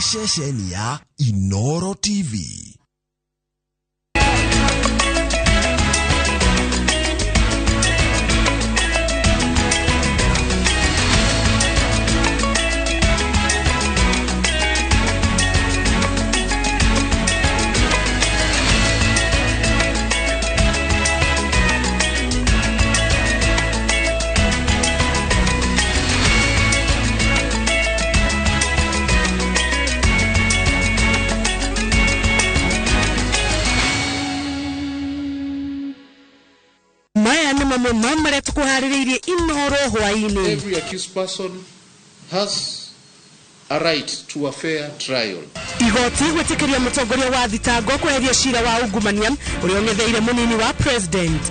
Ceceni ya Inoro TV. Every accused person has a right to a fair trial. Igoti gwĩtĩkĩria mũtongoria wa thitango kweheria cira wa ungumania ũrĩa ũng'etheire mũnini wa president.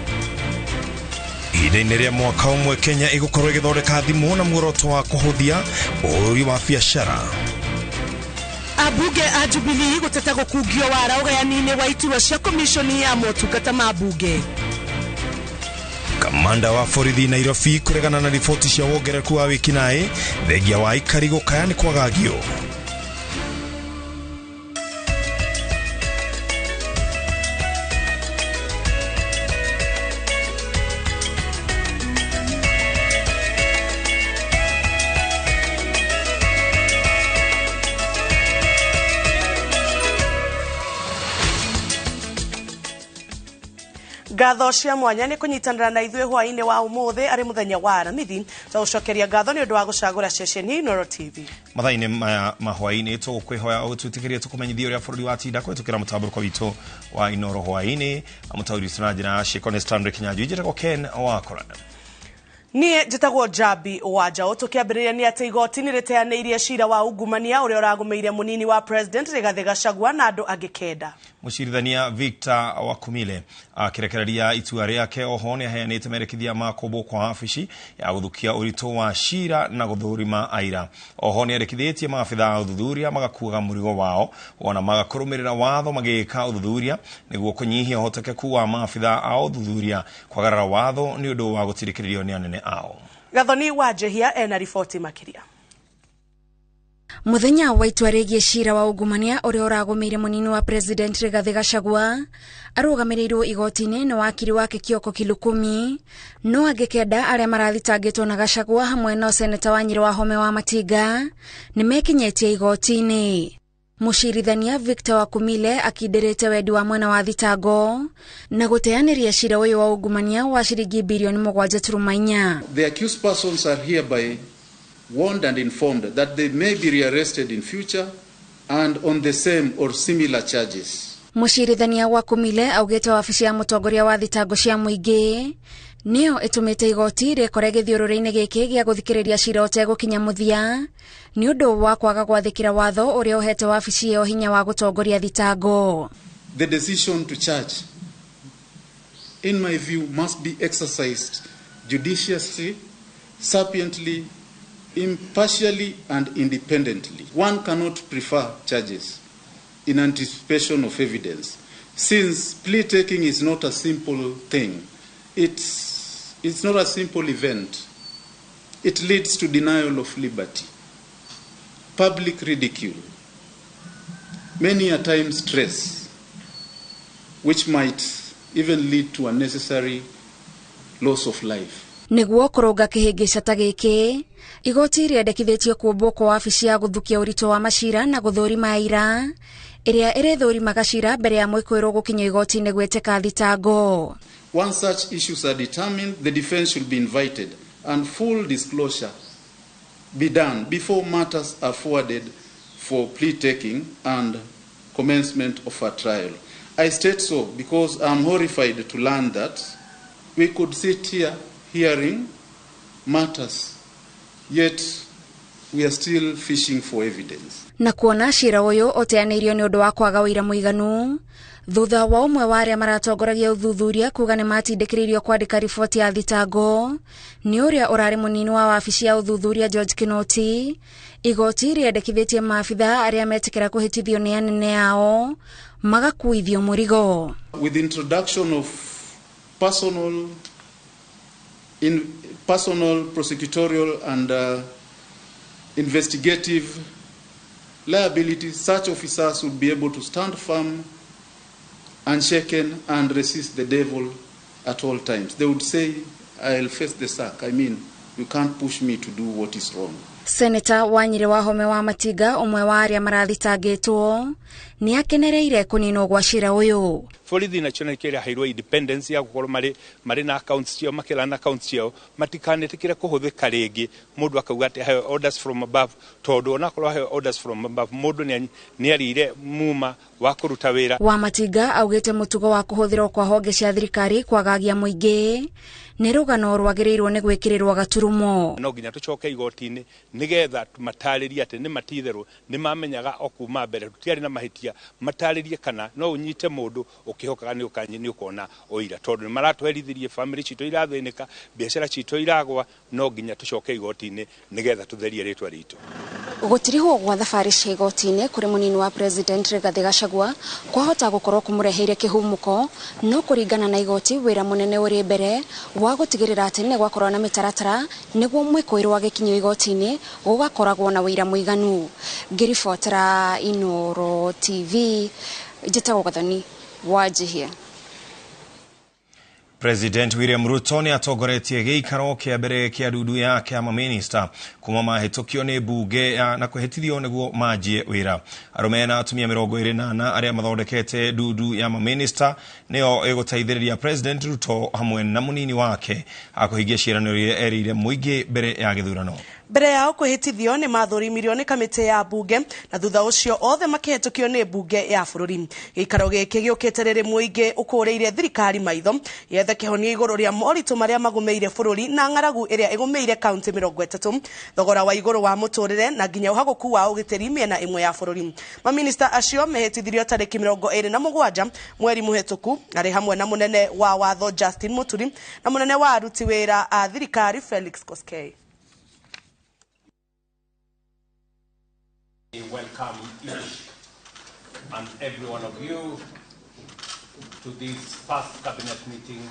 Ihinda-inĩ rĩa mwaka ũmwe Kenya ĩgũkorwo ĩgĩthondeka thimũ na muoroto wa kũhũthia ũhũri wa biacara. Ambunge a Jubilee gũteta gũkungio wara ũgayani-inĩ wa iturwa cia komishoni ya motungata ma mbunge. Kamanda wa borithi Nairobi kuregana na riboti cia wongerereku wa wĩkinaĩ thengia wa aikari gũkaya nĩ kwagagio. Ngatho cia mwanya nĩ kũnyitanĩra na ithuĩ hwaĩ-inĩ wa ũmũthĩ arĩ mũthenya wa Aramithi. Tũgũcokeria ngatho nĩ ũndũ wa gũcagũra ceceni Inooro TV. Mathaa-inĩ maya ma hwaĩ-inĩ tũgũkwĩhoya ũgũtwĩtĩkĩrie tũkũmenyithie ũrĩa bũrũri watinda kũhĩtũkĩra mũtambũrũko witũ wa Inooro hwaĩ-inĩ. Mũtaũri witũ na njĩra ya ciĩko nĩ Stanley Kinyanjui, njĩtagwo Ken Wakora. Niĩ njĩtagwo Njambi wa Njaũ. Tũkĩambĩrĩria nĩ atĩ igoti nĩ rĩteanĩirie cira wa ungumania ũrĩa ũragũmĩire mũnini wa president Rigathĩ Gachagua na andũ angĩ kenda. Mũcirithania Victor Wakumile akĩrekereria itua rĩake oho nĩ aheanĩte merekithia ma kũmbwo kwa wabici ya gũthukia ũritũ wa cira na gũthũrima aira. Oho nĩ erĩkithĩtie maabitha a ũthuthuria magakuaga mũrigo wao ona magakũrũmĩrĩra watho magĩka ũthuthuria nĩguo kũnyihia ũhotekeku wa maabitha a ũthuthuria kwagarara watho nĩ ũndũ wa gũtirĩkĩrĩrio nĩ anene ao. Gathoni wa Njehia ena riboti makĩria. Muthenya wa itua rĩgiĩ cira wa ungumania ũrĩa ũragũmĩire mũnini wa president Rigathĩ Gachagua arũgamĩrĩirwo igoti-inĩ nĩ wakiri wake Kioko Kilukumi, no angĩ kenda arĩa marathitangĩtwo na Gachagua hamwe na seneta wa Nyĩrĩ Wahome wa Matinga nĩ mekinyĩtie igoti-inĩ. Mũcirithania Victor Wakumile akindĩrĩte wendi wa mwena wa thitango na gũteanĩria cira ũyũ wa ungumania wa ciringi birioni 7.4. The accused persons are hereby warned and informed that they may be rearrested in future and on the same or similar charges. Mũcirithania Wakumile augĩte wabici ya mũtongoria wa thitango cia mũingĩ nĩyo ĩtũmĩte igoti rĩkore gĩthiũrũrĩ-inĩ gĩkĩ gĩa gũthikĩrĩria cira ũtegũkinya mũthia nĩ ũndũ wa kwaga gwathĩkĩra watho ũrĩa ũhete wabici ĩyo hinya wa gũtongoria thitango. The decision to charge, in my view, must be exercised judiciously, sapiently, impartially and independently. One cannot prefer charges in anticipation of evidence, since plea taking is not a simple thing. It's not a simple event. It leads to denial of liberty, public ridicule, many a time stress, which might even lead to unnecessary loss of life. Nĩguo kũrũnga kĩhĩngĩca ta gĩkĩ, igoti rĩendekithĩtio kũmbwo kwa wabici ya gũthukia ũritũ wa macira na gũthũrima aira ĩrĩa ĩrĩthũrimaga cira mbere ya mwĩkũĩrwo gũkinyio igoti-inĩ gwĩtĩka thitango. Once such issues are determined, the defense should be invited and full disclosure be done before matters are forwarded for plea taking and commencement of a trial. I state so because I'm horrified to learn that we could sit here hearing matters, yet we are still fishing for evidence. Na kuona cira ũyũ ũteanĩirio nĩ ũndũ wa kwaga ũira mũiganu thutha wa ũmwe wa arĩa maratongoragia ũthuthuria kuga nĩ matindĩkĩrĩirio kwandĩka riboti ya thitango nĩ ũrĩa ũrarĩ mũnini wa wabici ya ũthuthuria George Kinoti, igoti rĩendekithĩtie maabitha arĩa metĩkĩra kũhĩtithio nĩ anene ao magakuithio mũrigo. With the introduction of personal prosecutorial and investigative liability, such officers would be able to stand firm, unshaken, and resist the devil at all times. They would say, I'll face the sack. I mean, you can't push me to do what is wrong. Senator Wanyire Wahome wa Matiga umwe wa aria marathitangitwo ni akenereire kuninwo gwa cira uyu. Borithi nacio nĩ kĩraheirwo independence ya gũkorwo marĩ na accounts ciao, makĩrana accounts ciao, matikanetĩkĩre kũhũthĩka rĩngĩ mũndũ akauga atĩ aheo orders from above, tondũ onakorwo aheo orders from above mũndũ nĩ arĩire muma wa kũruta wĩra. Wa Matiga augĩte mũtugo wa kũhũthĩrwo kwa honge cia thirikari kwagagia mũingĩ nĩ rũgano rwagĩrĩirwo nĩ gwĩkĩrĩrwo gaturumo. No nginya tũcoke igoti-inĩ nĩgetha matarĩrie atĩ nĩ matitherũ nĩ mamenyaga o kuma mbere tũtiarĩ na mahĩtia, matarĩrie kana no ũnyite mũndũ ũkĩhokaga nĩ ũkona ũira, tondũ nĩ maratwerithirie family citũ irathĩnĩka, biacara citũ iragwa, no nginya tũcoke igoti-inĩ nĩgetha tũtherie rĩtwa ritũ. Gũtirihwo gwa thabarĩ cia igoti-inĩ kũrĩ mũnini wa President Rigathi Gachagua kwahota gũkorwo kũmũreheire kĩhumũko, no kũringana na igoti wĩra mũnene ũrĩ mbere wa gũtigĩrĩra atĩ nĩ gwakorwo na mĩtaratara nĩguo mwĩkũĩrwo agĩkinyio igoti-inĩ gũgakoragwo na wĩira mũiganu. Ngĩribotera Inooro TV, njĩtagwo Gathoni Wanjihia. President William Ruto nĩ atongoretie gĩikaro kĩa mbere kĩa ndundu yake ya maminista kuma mahĩtũkio nĩ mbunge na kwĩhĩtithio nĩguo manjie wĩra. Arũme na atumia 24 arĩa mathondekete ndundu ya maminista nĩo ĩgũteithĩrĩria President Ruto hamwe na mũnini wake akũhingia ciĩranĩro iria erĩire mũingĩ mbere ya gĩthurano. Mbere yao kwĩhĩtithio nĩ mathũrimirio nĩ kamĩtĩ ya mbunge na thutha ũcio othe makĩhĩtũkio nĩ mbunge ya bũrũri. Gĩikaro gĩkĩ gĩũkĩte rĩrĩ mũingĩ ũkũrĩire thirikari maitho yethe kĩhonia igũrũ rĩa moritũ marĩa magũmĩire bũrũri na ng'aragu ĩrĩa ĩgũmĩire kaunti 30, thogora wa igũrũ wa mũtũrĩre na nginya ũhagũku wa ũgitĩri mĩena ĩmwe ya bũrũri. Maminista acio mehĩtithirio tarĩki 27 mweri mũhĩtũku arĩ hamwe na mũnene wa watho Justin Muturi na mũnene wa aruti wĩra a thirikari Felix Koskei. We welcome each and every one of you to this first cabinet meeting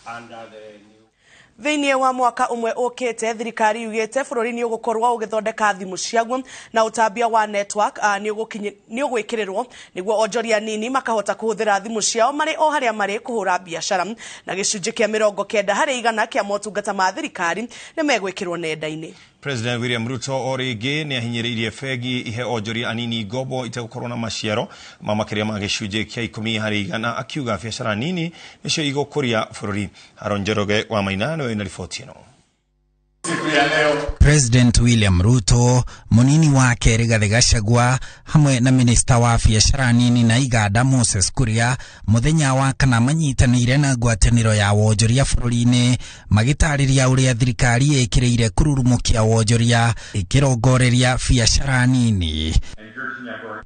under the new. Thĩinĩ wa mwaka ũmwe ũkĩte thirikari yugĩte bũrũri nĩ ũgũkorwo ũgĩthondeka thimũ ciaguo na ũtambia wa network nĩ ũgwĩkĩrĩrwo nĩguo onjoria nini makahota kũhũthĩra thimũ ciao marĩ o harĩa marĩ kũhũra biacara, na gĩcunjĩ kĩa 90 harĩ igana kĩa motungata ma thirikari nĩ megwĩkĩrwo nenda-inĩ. President William Ruto o rĩngĩ nĩ ahinyĩrĩirie bengi ihe onjoria anini ngombo itegũkorwo na maciaro ma makĩria ma gĩcunjĩ kĩa 10 harĩ igana, akiuga biacara nini nĩcio igũkũria bũrũri. Haron Njoroge wa Maina nĩwe wĩna riboti ĩno. President William Ruto, munini wake Rigathi Gachagua hamwe na minista wa biacara nini na iganda Moses Kuria muthenya wa kana manyitanĩire na ngwatanĩro ya wonjoria bũrũri-inĩ magĩtarĩria ũrĩa thirikari ĩkĩrĩire kũrurumũkia wonjoria ĩkĩrongoreria biacara nini.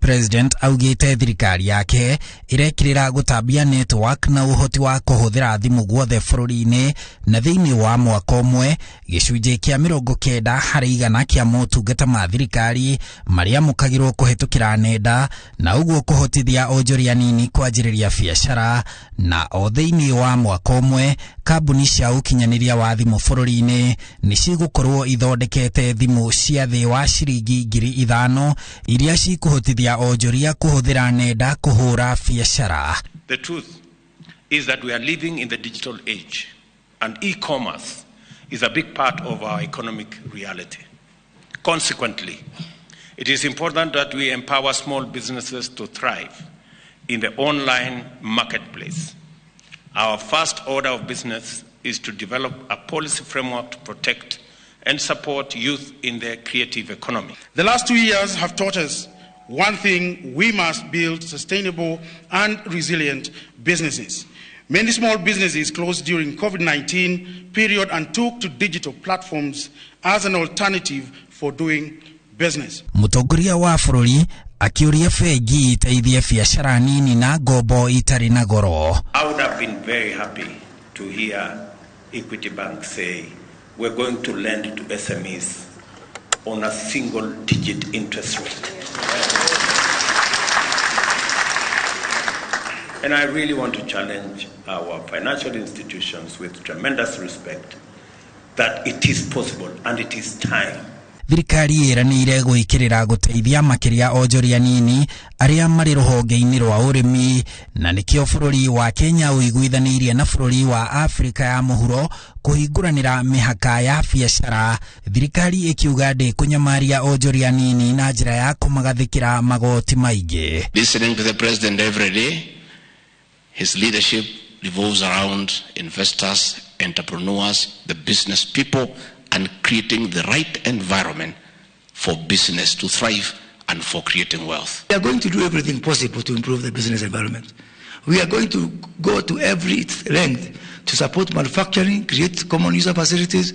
President augĩte thirikari yake ĩrekĩrĩra gũtambia network na ũhoti wa kũhũthĩra thimũ guothe bũrũri-inĩ, na thĩinĩ wa mwaka ũmwe gĩcunjĩ kĩa 90 harĩ igana kĩa motungata ma thirikari marĩa mũkagĩrwo kũhĩtũkĩra nenda, na ũguo kũhotithia onjoria nini kwanjĩrĩria biacara. Na o thĩinĩ wa mwaka ũmwe kambuni cia ũkinyanĩria wa thimũ bũrũri-inĩ nĩ cigũkorwo ithondekete thimũ cia thĩ wa ciringi 5,000 iria cikũhotithia onjoria kũhũthĩra nenda kũhũra biacara. The truth is that we are living in the digital age and e-commerce is a big part of our economic reality. Consequently, it is important that we empower small businesses to thrive in the online marketplace. Our first order of business is to develop a policy framework to protect and support youth in the creative economy. The last 2 years have taught us one thing: we must build sustainable and resilient businesses. Many small businesses closed during COVID-19 period and took to digital platforms as an alternative for doing business. Mũtongoria wa bũrũri akĩũria bengi iteithie biacara nini na ngombo itarĩ na goro. I would have been very happy to hear Equity Bank say we're going to lend to SMEs on a single digit interest rate. And I really want to challenge our financial institutions with tremendous respect that it is possible and it is time. Thirikari ĩranĩire gwĩkĩrĩra gũteithia makĩria onjoria nini arĩa marĩ rũhonge-inĩ rwa ũrĩmi, na nĩkĩo bũrũri wa Kenya ũiguithanĩirie na bũrũri wa Afrika ya mũhuro kũhingũranĩra mĩhaka ya biacara. Thirikari ĩkiuga ndĩkũnyamaria onjoria nini na njĩra ya kũmagathĩkĩra magoti maingĩ. Listening to the president every day, his leadership revolves around investors, entrepreneurs, the business people, and creating the right environment for business to thrive and for creating wealth. We are going to do everything possible to improve the business environment. We are going to go to every length to support manufacturing, create common user facilities,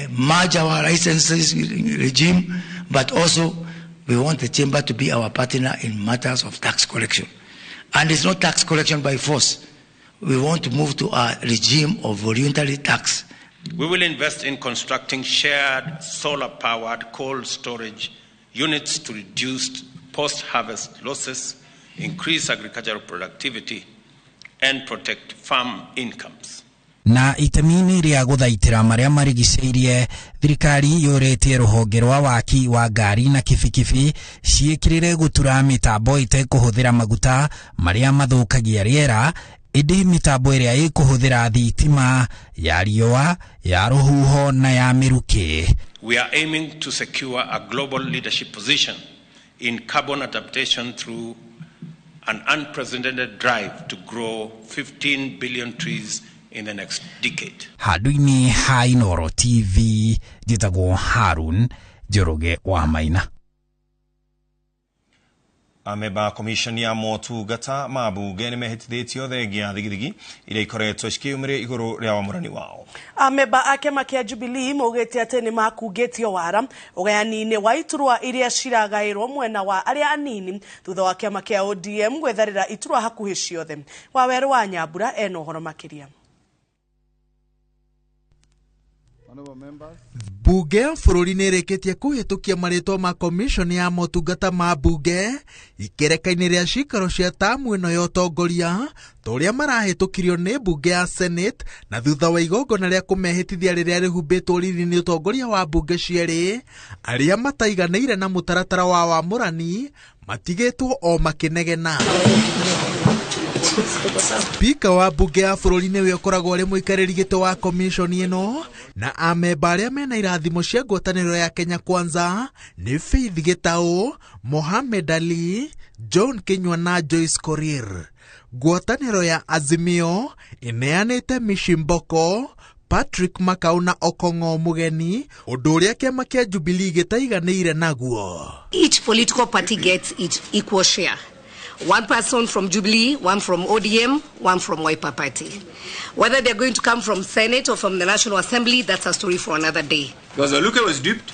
merge our licenses regime, but also we want the chamber to be our partner in matters of tax collection. And it's not tax collection by force. We want to move to a regime of voluntary tax. We will invest in constructing shared solar-powered cold storage units to reduce post-harvest losses, increase agricultural productivity, and protect farm incomes. Na itemi-inĩ rĩa gũthaitĩra marĩa marigicĩirie, thirikari yũrĩtie rũhonge rwa waki wa ngari na kibikibi ciĩkĩrĩre gũtura mĩtambo ĩtekũhũthĩra maguta marĩa mathũkagia rĩera, ĩndĩ mĩtambo ĩrĩa ĩkũhũthĩra thitima ya riũa, ya rũhuho na ya mĩrukĩ. We are aiming to secure a global leadership position in carbon adaptation through an unprecedented drive to grow 15 billion trees in the next decade. Handũ-inĩ ha Inooro TV, njĩtagwo Harun Njoroge wa Maina. Amemba commission ya motungata ma bunge nĩ mehĩtithĩtio thengia thigithigi iria ikoretwo cikĩyumĩria igũrũ rĩa wamũrani wao. Amemba a kĩama kĩa Jubilee maugĩte atĩ nĩ makungĩtio wara ũgayani-inĩ wa iturwa iria ciragaĩrwo mwena wa arĩa anini thutha wa kĩama kĩa ODM gwetharĩra iturwa hakuhĩ ciothe. Wawerũ wa Nyambura ena ũhoro makĩria. Bunge ya bũrũri nĩ ĩrĩkĩtie kũhĩtũkia marĩtwa ma commission ya motungata ma bunge ikereka-inĩ rĩa cikaro cia tamu ĩno ya ũtongoria ta ũrĩa marahĩtũkirio nĩ bunge ya Senate, na thutha wa igongona rĩa kũmehĩtithia rĩrĩa rĩhumbĩtwo riri nĩ ũtongoria wa bunge cierĩ, arĩa mataiganĩire na mũtaratara wa wamũrani matigĩtwo o makĩnegena. Spika wa bunge ya bũrũri nĩwe ũkoragwo arĩ mũikarĩri gĩtĩ wa commission ĩno, na amemba arĩa mena irathimo cia ngwatanĩro ya Kenya Kwanza nĩ Faith Gĩtaũ, Mohamed Ali, John Kinyua na Joyce Korir. Ngwatanĩro ya Azimio ĩneanĩte Mishimboko, Patrick Makau na Okong'o Mũgeni, ũndũ ũrĩa kĩama kĩa Jubilee gĩtaiganĩire naguo. Each political party gets its equal share. One person from Jubilee, one from ODM, one from Wiper Party. Whether they're going to come from Senate or from the National Assembly, that's a story for another day. Because Oluke was duped.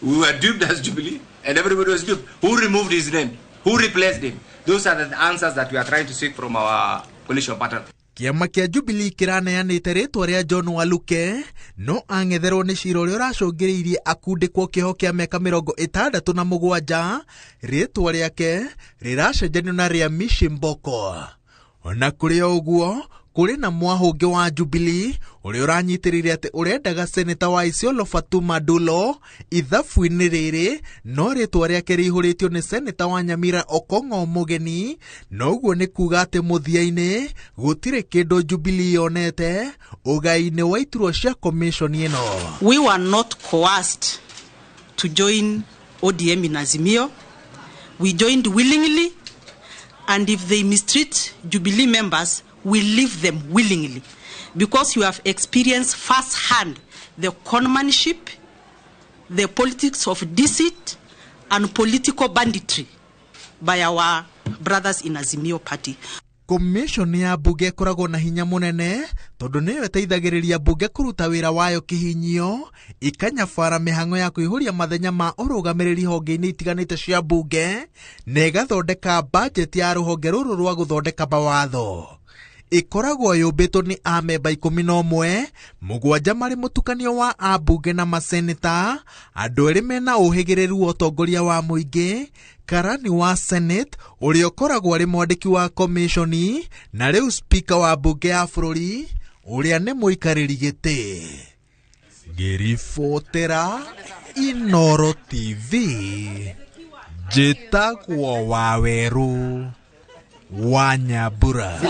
We were duped as Jubilee, and everybody was duped. Who removed his name? Who replaced him? Those are the answers that we are trying to seek from our coalition partner. Kĩama kĩa Jubilee kĩraneanĩte rĩtwa rĩa John Waluke, no ang'etherwo nĩ cira ũrĩa ũracũngĩrĩirie akundĩkwo kĩoho kĩa mĩaka 67. Rĩtwa rĩake rĩracenjanio na rĩa Mishimboko. Ona kũrĩ o ũguo, kũrĩ na mwahũngĩ wa Jubilee ũrĩa ũranyitĩrĩire atĩ ũrendaga seneta wa Isiolo Fatuma Dulo ithabu-inĩ rĩrĩ, no rĩtwa rĩake rĩihũrĩtio nĩ seneta wa Nyamira Okong'o Mũgeni, na ũguo nĩ kuga atĩ mũthia-inĩ gũtirĩ kĩndũ Jubilee yonete ũgai-inĩ wa iturwa cia commission ĩno. We were not coerced to join ODM in Azimio. We joined willingly, and if they mistreat Jubilee members, we leave them willingly, because you have experienced firsthand the conmanship, the politics of deceit, and political banditry by our brothers in Azimio Party. Commission ya bunge ĩkoragwo na hinya mũnene tondũ nĩyo ĩteithagĩrĩria bunge kũruta wĩra wayo kĩhinyio, ikanyabara mĩhang'o ya kũihũria mathenya ma ũrũgamĩrĩri honge-inĩ itiganĩte cia bunge, na ĩgathondeka bajeti ya rũhonge rũrũ rwa gũthondeka mawatho. Ĩkoragwo yũmbĩtwo nĩ amemba 11, 7 marĩ mũtukanio wa ambunge na maseneta, andũ erĩ mena ũhĩgĩrĩru wa ũtongoria wa mũingĩ, karani wa Senate ũrĩa ũkoragwo arĩ mwandĩki wa komishoni, na rĩu spika wa bunge ya bũrũri ũrĩa nĩ mũikarĩri gĩtĩ. Ngĩribotera Inoro TV, njĩtagwo Wawerũ wa Nyambura.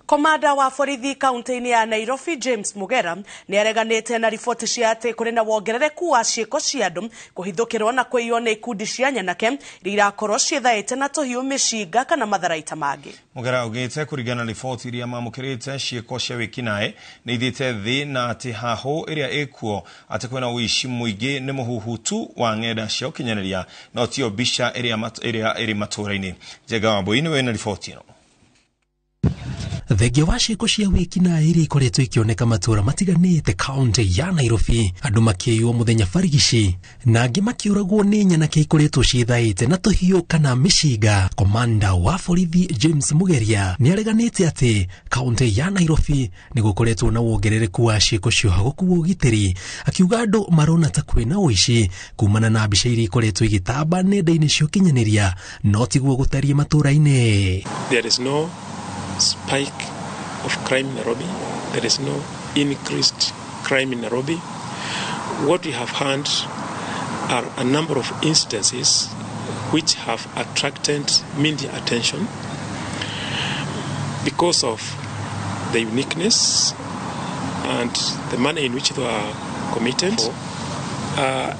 Komanda wa borithi kaunti-inĩ ya Nairobi James Mugera nĩ areganĩte na riboti cia atĩ kũrĩ na wongerereku wa ciĩko cia andũ kũhithũkĩrwo na kũiywo nĩ ikundi cia nyanake iria irakorwo ciĩthaĩte na tũhiũ, mĩcinga kana matharaita mangĩ. Mugera augĩte kũringana na riboti iria mamũkĩrĩte ciĩko cia wĩkinaĩ nĩ ithiĩte thĩ na atĩ hahũ ĩrĩa ĩkuo atĩ kwĩna ũici mũingĩ nĩ mũhuhu tu wa ng'enda cia ũkinyanĩria no tio mbica ĩrĩa ĩrĩ matũũra-inĩ. Njenga Wambui nĩwe wĩna riboti ĩno. Thengia wa ciĩko cia wĩkinaĩ iria ikoretwo ikĩoneka matũũra matiganĩte kaunti ya Nairobi, andũ makĩiywo mũthenya barigici na angĩ makĩũragwo nĩ nyanake ikoretwo ciĩthaĩte na tũhiũ kana mĩcinga. Komanda wa borithi James Mugeria nĩ areganĩte atĩ kaunti ya Nairobi nĩ gũkoretwo na wongerereku wa ciĩko cia ũhagũku wa ũgitĩri, akiuga andũ marona ta kwĩna ũici kumana na mbica iria ikoretwo igĩtamba nenda-inĩ cia ũkinyanĩria, no tiguo gũtariĩ matũũra-inĩ. There is no spike of crime in Nairobi. There is no increased crime in Nairobi. What we have had are a number of instances which have attracted media attention because of the uniqueness and the manner in which they were committed.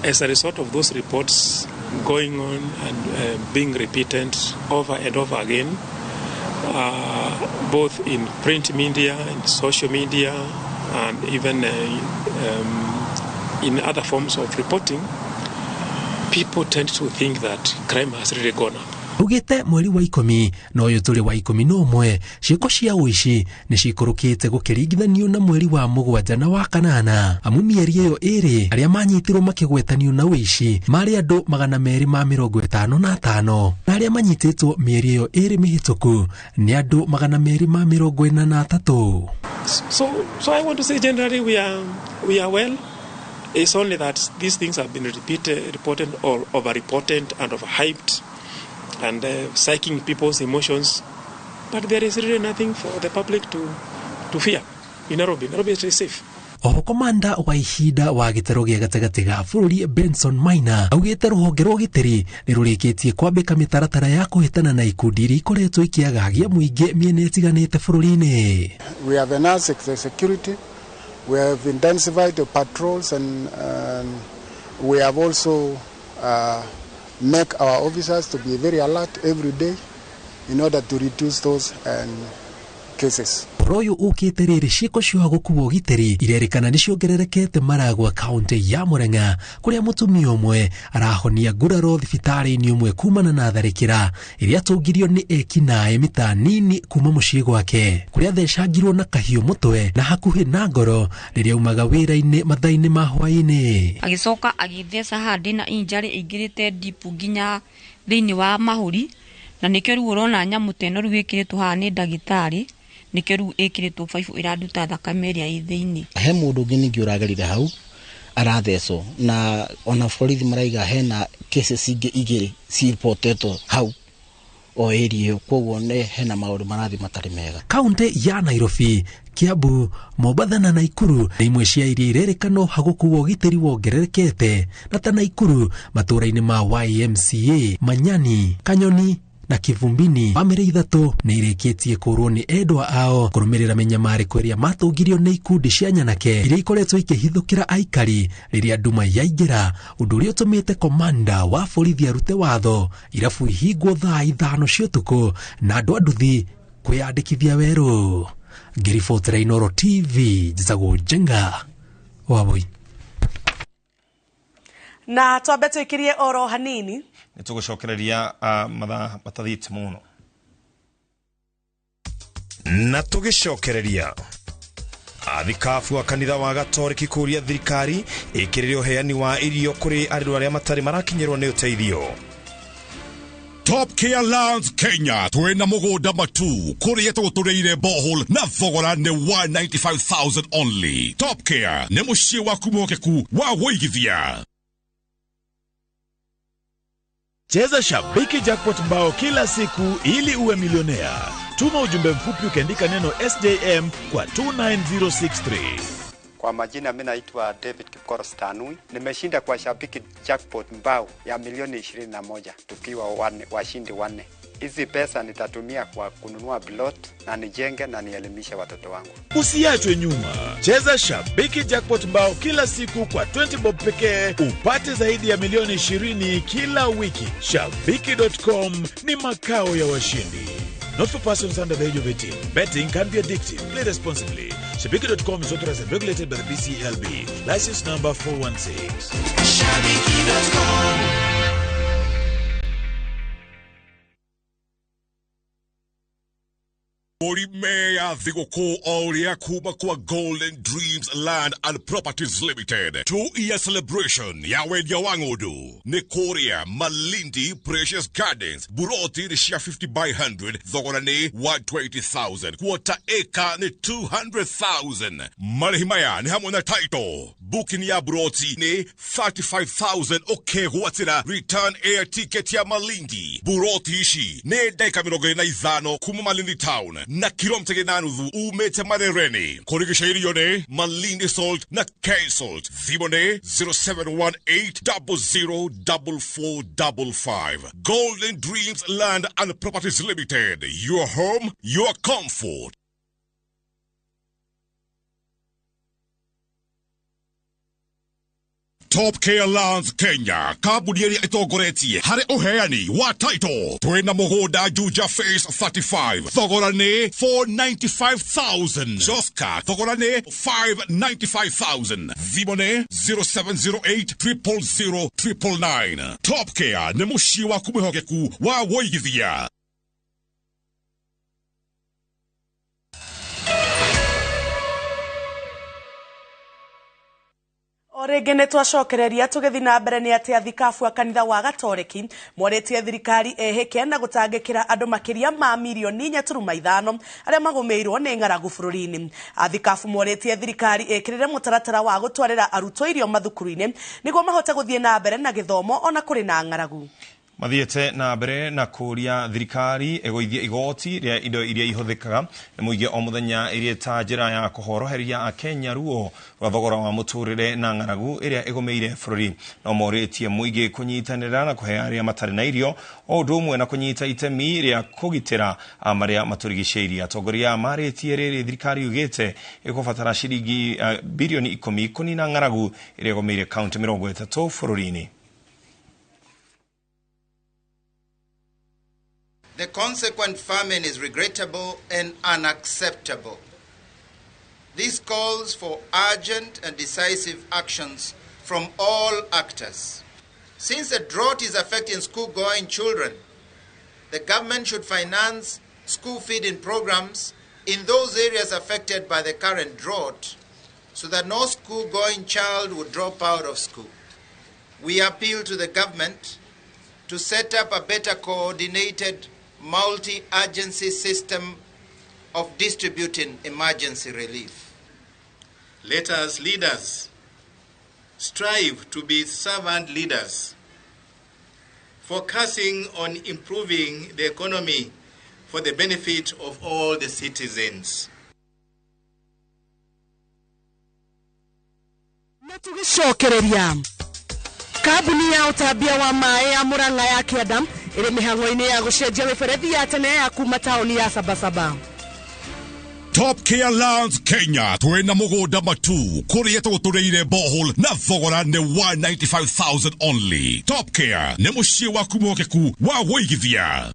As a result of those reports going on and being repeated over and over again, both in print media, in social media, and even in other forms of reporting, people tend to think that crime has really gone up. Ugite mweri wa 10 na ũyũ tũrĩ wa 11 ciĩko cia ũici nĩ cikũrũkĩte gũkĩringithanio na mweri wa 7 na wa 8, amu mĩeri ĩyo ĩrĩ arĩa manyitirwo makĩgwetanio na ũici marĩ andũ 255 na arĩa manyitĩtwo mĩeri ĩyo ĩrĩ mĩhĩtũku nĩ andũ 243. So I want to say generally we are well. It's only that these things have been reported or overreported and overhyped and psyching people's emotions, but there is really nothing for the public to fear in Nairobi. Nairobi is really safe. Oho komanda wa ihinda wa gĩtaro gĩa gatagatĩ ga bũrũri Benson Maina augĩte rũhonge rwa ũgitĩri nĩ rũrĩkĩtie kwambĩka mĩtaratara ya kũhĩtana na ikundi iria ikoretwo ikĩagagia mũingĩ mĩena ĩtiganĩte bũrũri-inĩ. We have enhanced the security, we have intensified the patrols, and we have also make our officers to be very alert every day in order to reduce those cases. Ũhoro ũyũ ũkĩte rĩrĩ ciĩko cia ũhagũku wa ũgitĩri irerĩkana nĩ ciongererekete Maragwa kaunti ya Murang'a kũrĩa mũtumia ũmwe arahonia nguraro thibitarĩ-inĩ ũmwe kumana na tharĩkĩra ĩrĩa atũngirio nĩ ekinaĩ mita nini kuma mũciĩ gwake kũrĩa athecangirwo na kahiũ mũtwe na hakuhĩ na ngoro rĩrĩa aumaga wĩra-inĩ mathaa-inĩ ma hwaĩ-inĩ. Agĩcoka agĩtheca haha ndĩna injury ĩingĩrĩte deep nginya thĩinĩ wa mahũri, na nĩkĩo rĩu ũrona nyamũ ta ĩno rĩu ĩkĩrĩtwo haha nĩ ndagĩtarĩ, nĩkĩo rĩu ĩkĩrĩtwo baibũ ĩranduta thakame ĩrĩa ĩ thĩinĩ. He mũndũ ũngĩ ningĩ ũragerire hau arathecwo, na ona borithi maraiga hena cases ingĩ igĩrĩ cireportetwo hau o area ĩyo, koguo nĩ hena maũndũ marathiĩ matarĩ mega. Kaunti ya Nairobi, Kiambu, Mombatha na Naikuru nĩ imwe cia iria irerĩkana ũhagũku wa ũgitĩri wongererekete, na ta Naikuru matũũra-inĩ ma YMCA, Manyani, Kanyoni na Kivumbini bamĩrĩ 3 nĩ irĩkĩtie kũrwo nĩ endwa ao kũrũmĩrĩra mĩnyamarĩko ĩrĩa matũngirio nĩ ikundi cia nyanake iria ikoretwo ikĩhithũkĩra aikari rĩrĩa nduma yaingĩra, ũndũ ũrĩa ũtũmĩte komanda wa borithi arute watho irabu ihingwo thaa 5 cia ũtukũ na andũ a nduthi kwĩyandĩkithia werũ. Ngĩribotera Inoro TV, njĩtagwo Njenga Wambui. Na twambe twĩkĩrie oro hanini nĩ tũgũcokereria mathaa matathiĩte mũno na tũgĩcokereria athikabu a kanitha wa Gatoriki kũria thirikari ĩkĩrĩre ũheani wa irio kũrĩ andũ arĩa matarĩ marakinyĩrwo nĩ ũteithio. Top Care Lands Kenya twina mugunda matu kuria tugutureire borehole na thogora ni 195,000 only. Top Care ni muciĩ waku mwokeku wa wũigithia. Cheza Shabiki Jackpot mbao kila siku ili uwe milionea. Tuma ujumbe mfupi ukiandika neno SJM kwa 29063. Kwa majina mimi naitwa David Kipkoros Tanui. Nimeshinda kwa Shabiki Jackpot mbao ya milioni 21 tukiwa washindi 4. Hizi pesa nitatumia kwa kununua plot na nijenge na nielimishe watoto wangu. Usiachwe nyuma. Cheza Shabiki Jackpot mbao kila siku kwa 20 bob pekee upate zaidi ya milioni 20 kila wiki. Shabiki.com ni makao ya washindi. Not for persons under the age of 18. Betting can be addictive. Play responsibly. Shabiki.com is authorized and regulated by the BCLB. License number 416. Shabiki.com. Mũrime thigũkũ o ũrĩa kuma kwa Golden Dreams Land and Properties Limited 2-year celebration ya wendia wa ng'ũndũ nĩ kũrĩa Malindi Precious Gardens. Buroti nĩ cia 50 by 100, thogora nĩ 120,000, quarter acre nĩ 200,000. Marĩhi maya nĩ hamwe na title. Booking ya buroti nĩ 35,000 ũkĩgwatĩra return air ticket ya Malindi. Buroti ici nĩ ndagĩka 25 kuma Malindi town na kilomita 8.5 umete Marereni. Kũrigicĩirio nĩ Malindi Salt na K-Salt. Thimũ nĩ 0718004455. Golden Dreams Land and Properties Limited. Your home, your comfort. Top Care Lands Kenya, kambuni ĩrĩa ĩtongoretie harĩ ũheani wa title. Twĩna mũgũnda Juja Phase 35, thogora nĩ 495,000. Joska, thogora nĩ 595,000. Thimũ nĩ 0708 000 999. Top Care nĩ mũciĩ waku mwĩhokeku wa wũigithia. O rĩngĩ nĩ twacokereria tũgĩthiĩ na mbere nĩ atĩ athikabu a kanitha wa Gatoreki morĩtie thirikari ĩhĩke na gũtangĩkĩra andũ makĩria ma mirioni 4.5 arĩa magũmĩirwo nĩ ng'aragu bũrũri-inĩ. Athikabu morĩtie thirikari ĩkĩrĩre mũtaratara wa gũtwarĩra arutwo irio mathukuru-inĩ nĩguo mahote gũthiĩ na mbere na gĩthomo ona kũrĩ na ng'aragu. Mathiĩte na mbere na kũria thirikari ĩgũithie igoti rĩa indo iria ihũthĩkaga nĩ mũingĩ o mũthenya ĩrĩ ta njĩra ya kũhoroheria Akenya ruo rwa thogora wa mũtũrĩre na ng'aragu ĩrĩa ĩgũmĩire bũrũri. No morĩtie mũingĩ kũnyitanĩra na kũhe arĩa matarĩ na irio o ũndũ ũmwe na kũnyita itemi rĩa kũgitĩra marĩa matũrigicĩirie. Atongoria marĩtie rĩrĩ thirikari yugĩte ĩkũbatara ciringi birioni 10 kũnina ng'aragu ĩrĩa ĩgũmĩire kaunti 30 bũrũri-inĩ. The consequent famine is regrettable and unacceptable. This calls for urgent and decisive actions from all actors. Since the drought is affecting school-going children, the government should finance school feeding programs in those areas affected by the current drought so that no school-going child would drop out of school. We appeal to the government to set up a better coordinated multi-agency system of distributing emergency relief. Let us leaders strive to be servant leaders, focusing on improving the economy for the benefit of all the citizens. Na tũgĩcokereria kambuni ya ũtambia wa maĩ ya Murang'a ya Kĩanda ĩrĩ mĩhang'o-inĩ ya gũcenjia mĩberethi ya tene ya kuma taũni ya Sabasaba. Top Care Lands Kenya twĩna mũgũnda matu kũrĩa tũgũtũrĩire borehole na thogora nĩ 195,000 only. Top Care nĩ mũciĩ waku mwĩhokeku wa wũigithia.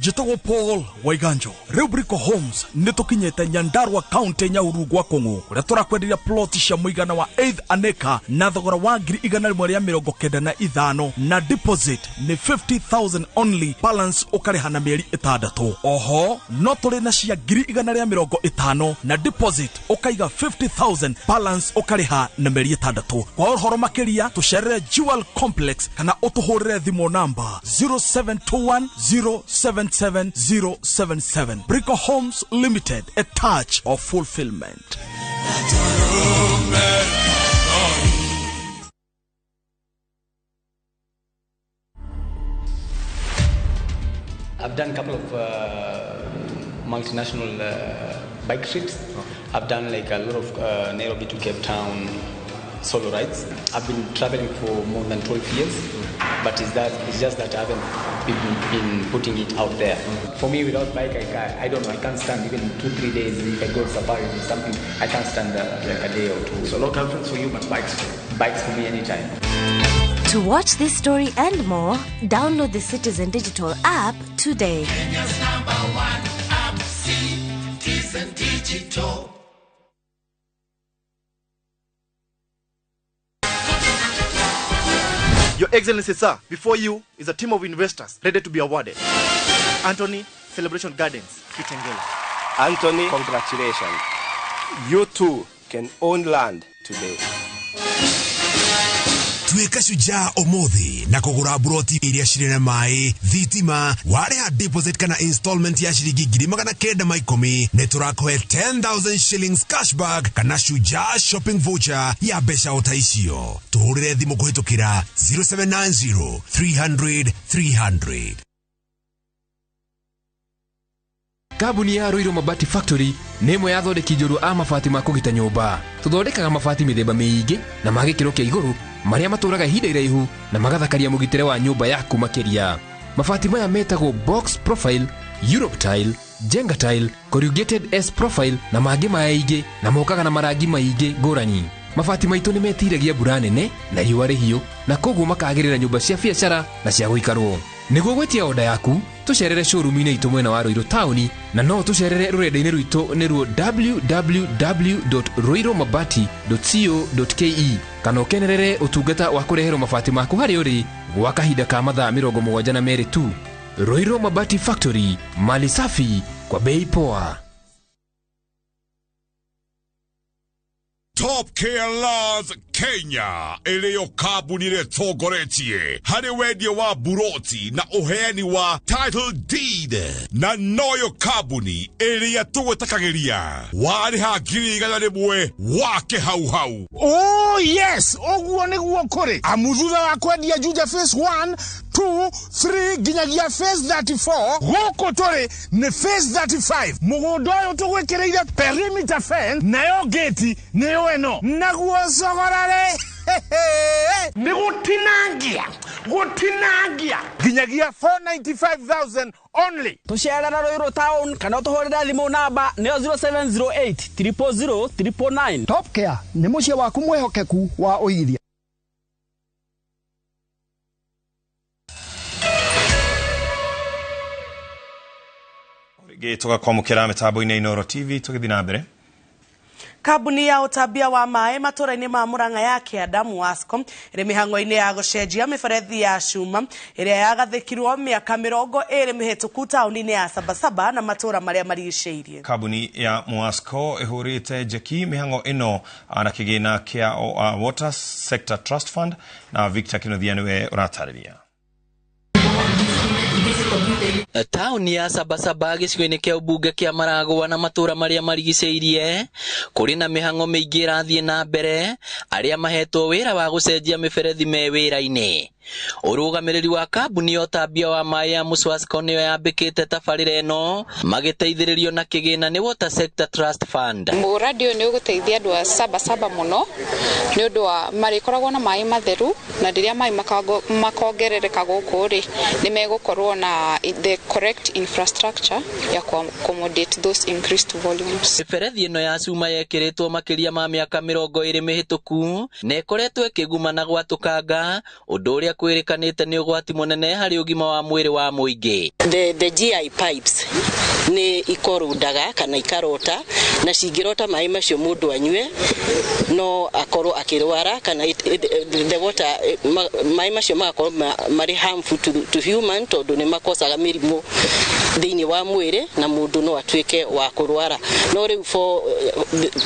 Njĩtagwo Paul Waiganjo. Rĩu Brico Homes nĩ tũkinyĩte Nyandarua County Nyahururu gwa Kũng'ũ kũrĩa tũrakwenderia plot cia mũigana wa 8 an acre na thogora wa 195,000 na deposit nĩ 50,000 only, balance ũkarĩha na mĩeri 6. Oho no tũrĩ na cia 150,000 na deposit ũkaiga 50,000, balance ũkarĩha na mĩeri 6. Kwa ũhoro makĩria tũcerere Jewel Complex kana ũtũhũrĩre thimũ namba 0721 077 077. Brico Homes Limited, a touch of fulfillment. I've done a couple of multinational bike trips. I've done like a lot of Nairobi to Cape Town solo rides. I've been traveling for more than 12 years, but it's just that I haven't been putting it out there. For me, without bike, I don't know, I can't stand even 2-3 days. If I go to safari or something, I can't stand like a day or two. So no girlfriends for you, but bikes for you. Bikes for me anytime. To watch this story and more, download the Citizen Digital app today. Kenya's number one app, Citizen Digital. Your Excellency, sir, before you is a team of investors ready to be awarded. Anthony, Celebration Gardens, Kitengela. Anthony, congratulations. You too can own land today. Tuĩka shujaa ũmũthĩ na kũgũra buroti iria cirĩ na maĩ, thitima, warĩha deposit kana installment ya ciringi 910,000 nĩ tũrakũhe 10,000 shillings cashback kana shujaa shopping voucher ya mbeca o ta icio. Tũhũrĩre thimũ kũhĩtũkĩra 0790 300 300. Kambuni ya Ruiru Mabati Factory nĩ ĩmwe ya athondeki njorua a mabati ma kũgita nyũmba. Tũthondekaga mabati mĩthemba mĩingĩ na ma gĩkĩro kĩa igũrũ marĩa matũraga ihinda iraihu na magathakaria mũgitĩre wa nyũmba yaku makĩria. Mabati maya metagwo box profile, Europe tile, Jenga tile, corrugated S profile na mangĩ maingĩ na mokaga na marangi maingĩ ngũrani. Mabati maitũ nĩ metiragia mbura nene na riũa rĩhiũ na koguo makagĩrĩra nyũmba cia biacara na cia gũikarwo. Nĩguo gwĩtia oda yaku tũcerere showroom-inĩ itũ mwena wa Ruiru taũni na no tũcerere rũrenda-inĩ rwitũ nĩruo www.ruirumabati.co.ke kana ũkenerere ũtungata wa kũreherwo mabati maku harĩa ũrĩ gwa kahinda ka mathaa 72 tu. Ruiru Mabati Factory, mali safi kwa bei poa. Top Care Lands Kenya iliyo kambuni ĩrĩa harĩ wendia wa buroti na ũheani wa title deed na noyo kambuni ĩrĩa tũgwĩtakagĩria warĩha 100,000 wake hau hau. Oh yes, ũguo nĩguo kũrĩ amu thutha wa kwendia Juja phase 1 2 3 nginyagia phase 34 gũkũ tũrĩ nĩ phase 35. Mũgũnda ũyũ tũgwĩkĩrĩire perimeter fence nayo gate nĩyo ĩno naguo thogora rĩ nĩ gũtinangia nginyagia 495,000 only. Tũcerere Ruiru town kana ũtũhũrĩre thimũ namba nĩyo 0708 000 999. Top Care nĩ mũciĩ waku mwĩhokeku wa ũigithia. Rĩngĩ tũgakwamũkĩra mĩtambo-inĩ Inooro TV tũgĩthiĩ na mbere. Kambuni ya ũtambia wa maĩ matũra-inĩ ma Murang'a ya Kĩanda Muasco ĩrĩ mĩhang'o-inĩ ya gũcenjia mĩberethi ya cuma ĩrĩa yagathĩkirwo mĩaka 20 mĩhĩtũku taũni-inĩ ya Sabasaba na matũra marĩa marigicĩirie. Kambuni ya Muasco ĩhũrĩte njeki mĩhang'o ĩno na kĩgĩna kĩa Water Sector Trust Fund na Victor Kinuthia nĩwe ũratarĩria. Taũni ya Sabasaba gĩcigo-inĩ kĩa ũmbunge kĩa Maragwa na matũra marĩa marigicĩirie kũrĩ na mĩhang'o mĩingĩ ĩrathiĩ na mbere arĩa mahetwo wĩra wa gũcenjia mĩberethi me wĩra-inĩ. Ũrũgamĩrĩri wa kambuni ya ũtambia wa maĩ ya Muswasco nĩyo yambĩkĩte tabarĩra ĩno magĩteithĩrĩrio na kĩgĩna nĩ Water Sector Trust Fund. Mũradi ũyũ nĩ ũgũteithia andũ a Sabasaba mũno nĩ ũndũ wa marĩkoragwo na maĩ matheru na rĩrĩa maĩ makongerereka gũkũ rĩ nĩ megũkorwo na the correct infrastructure ya accommodate those increased volumes. Mĩberethi ĩno ya cuma yekĩrĩtwo makĩria ma mĩaka 20 mĩhĩtũku na ĩkoretwo ĩkĩguma na gwatũkanga ũndũ ũrĩa kwĩrĩkanĩte nĩ ũgwati mũnene harĩ ũgima wa mwĩrĩ wa mũingĩ. The GI pipes nĩ ikorundaga kana ikarota na cingĩrota maĩ macio mũndũ anyue no akorwo akĩrwara kana the water maĩ macio magakorwo marĩ harmful to human tondũ nĩ makosaga mĩrimũ thĩinĩ wa mwĩrĩ na mũndũ no atuĩke wa kũrwara. No rĩu for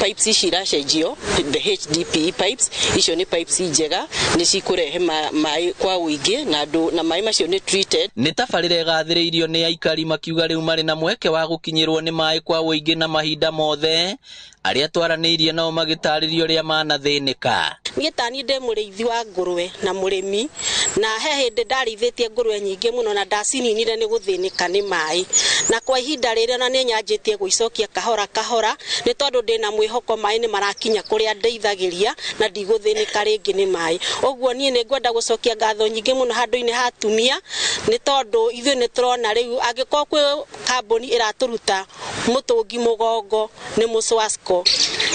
pipes ici iracenjio the HDPE pipes icio nĩ pipes njega nĩ cikũrehe maĩ kwa ũingĩ na andũ na maĩ macio nĩ treated. Nĩ tabarĩra ĩgathĩrĩirio nĩ aikari makiuga rĩu marĩ na mweke wa gũkinyĩrwo nĩ maĩ kwa ũingĩ na mahinda mothe arĩa twaranĩirie nao magĩtarĩrio ũrĩa manathĩnĩka. Niĩ tani ndĩ mũrĩithi wa ngũrwe na mũrĩmi Na he hĩndĩ ndarĩithĩtie ngũrwe nyingĩ mũno na ndacininire nĩ gũthĩnĩka nĩ maĩ, na kwa ihinda rĩrĩ ona nĩ nyanjĩtie gũicokia kahora kahora, nĩ tondũ ndĩna mwĩhoko maĩ nĩ marakinya kũrĩa ndeithagĩria na ndigũthĩnĩka rĩngĩ nĩ maĩ. Ũguo niĩ nĩ ngwenda gũcokia ngatho nyingĩ mũno handũ-inĩ ha atumia, nĩ tondũ ithuĩ nĩ tũrona rĩu angĩkorwo kwĩ kambuni ĩratũruta mũtũngi mũgongo nĩ Mũswasco.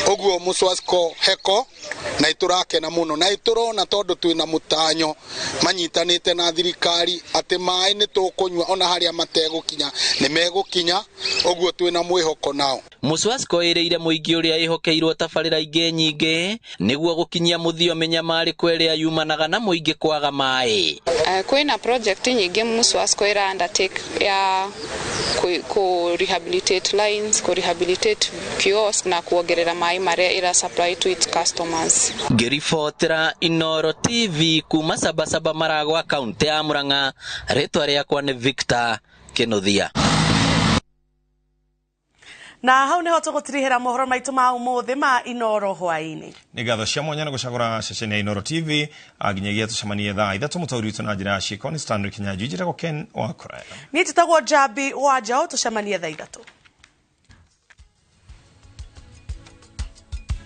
Ũguo Mũswasco heko na ĩtũrakena mũno na ĩtũrona tondũ twĩna mũtanyo manyitanĩte na thirikari atĩ maĩ nĩ tũkũnyua ona harĩa mategũkinya nĩ megũkinya, ũguo twĩna mwĩhoko nao. Mũswasco ĩrĩire mũingĩ ũrĩa ĩhokeirwo tabarĩra ingĩ nyingĩ nĩguo gũkinyia mũthio mĩnyamarĩko ĩrĩa yumanaga na mũingĩ kwaga maĩ. Kwĩna project nyingĩ Mũswasco ĩra undertake ya ku rehabilitate lines, ku rehabilitate kiosk na kuongerera maĩ marĩa ĩra supply to its customers. Ngĩribotera Inooro TV kuma Sabasaba Maragwa, kaunti ya Murang'a, rĩtwa rĩakwa nĩ Victor Kĩnuthia. Na hau niho tũgũtirihĩra mohoro maitũ ma ũmũthĩ ma Inooro hwaĩ-inĩ. Nĩ ngatho cia mwanya na gũcagũra ceceni ya Inooro TV, nginyagia tũcemanie thaa 3. Mũtaũri witũ na njĩra ya ciĩko nĩ Stanley Kinyanjui, njĩtagwo Ken wa Kũraya. Niĩ njĩtagwo Njambi wa Njaũ, tũcemanie thaa 3.